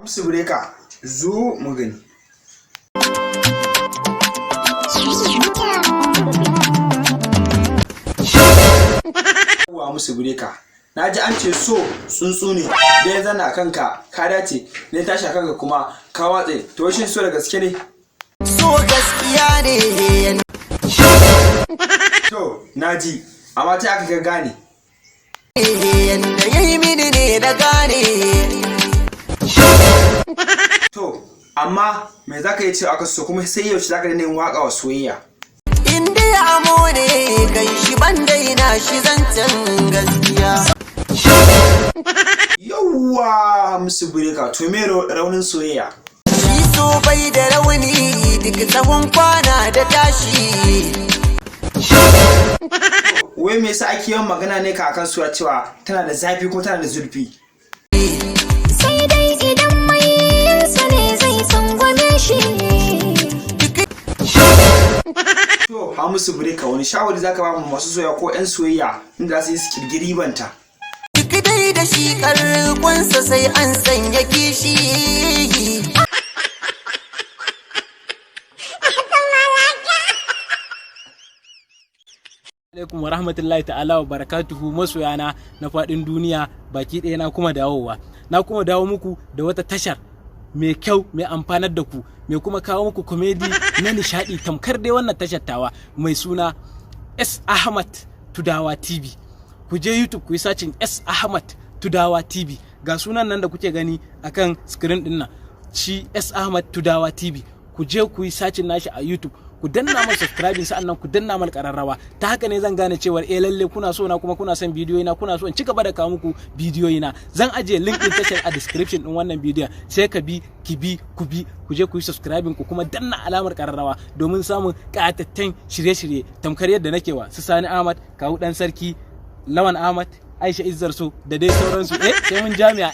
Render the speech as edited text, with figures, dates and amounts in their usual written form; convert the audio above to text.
Hamisu Breaker, zo mu gani. Yawwa Hamisu Breaker. Na ji an ce so tsuntsu ne, da ya zana kanka ka dace, ne tashi a kanka kuma ka watse. To shin so da gaske ne? So gaskiya ne. To, na ji, amma ta aka ka gane? Yanda ya yi mini ne na gane. To, amma me za ka yi cewa aka so, kuma sai yaushe za ka daina yin waƙa wa soyayya? Inda ya amo ne kai shi ban daina shi, zancen gaskiya. Yawwa Hamisu Breaker, to me raunin soyayya? Shi so bai da rauni, duk tsawon kwana da tashi. Wai me yasa ake yawan magana ne ka akan soyayya cewa tana da zafi ko tana da zurfi? Sai dai idan mai yinsa ne zai tsangwame shi. To, Hamisu Breaker, wani shawari zaka ba mu masu soyayya ko 'yan soyayya inda za su yi su kirgi ribanta? Duk dai da shi karkonsa sai an sanya kishi. Alaikum wa rahmatullahi ta'ala wa barakatuhu, masoyana na faɗin duniya baki ɗaya. Na kuma dawowa, na kuma dawo muku da wata tashar mai kyau, mai amfanar da ku, mai kuma kawo muku komedi na nishaɗi, tamkar dai wannan tashar tawa mai suna S Ahmad Tudawa TV. Ku je YouTube ku yi searching S Ahmad Tudawa TV. Ga sunan nan da kuke gani akan screen ɗin nan, shi S Ahmad Tudawa TV. Ku je ku yi searching nashi a YouTube, ku danna mai subscribing, sa'annan ku danna mal kararrawa. Ta haka ne zan gane cewar eh, lalle kuna so na, kuma kuna son bidiyoyi na, kuna so in ci gaba da kawo muku bidiyoyi na. Zan ajiye link din tashar a description din wannan bidiyon. Sai ka bi, ki bi, ku bi, ku je ku yi subscribing, ku kuma danna alamar kararrawa domin samun ƙayatattun shirye-shirye tamkar yadda nake wa su Sani Ahmad, Kawu Dan Sarki, Lawan Ahmad, Aisha Izzar So da dai sauransu. Eh, sai mun jami'a.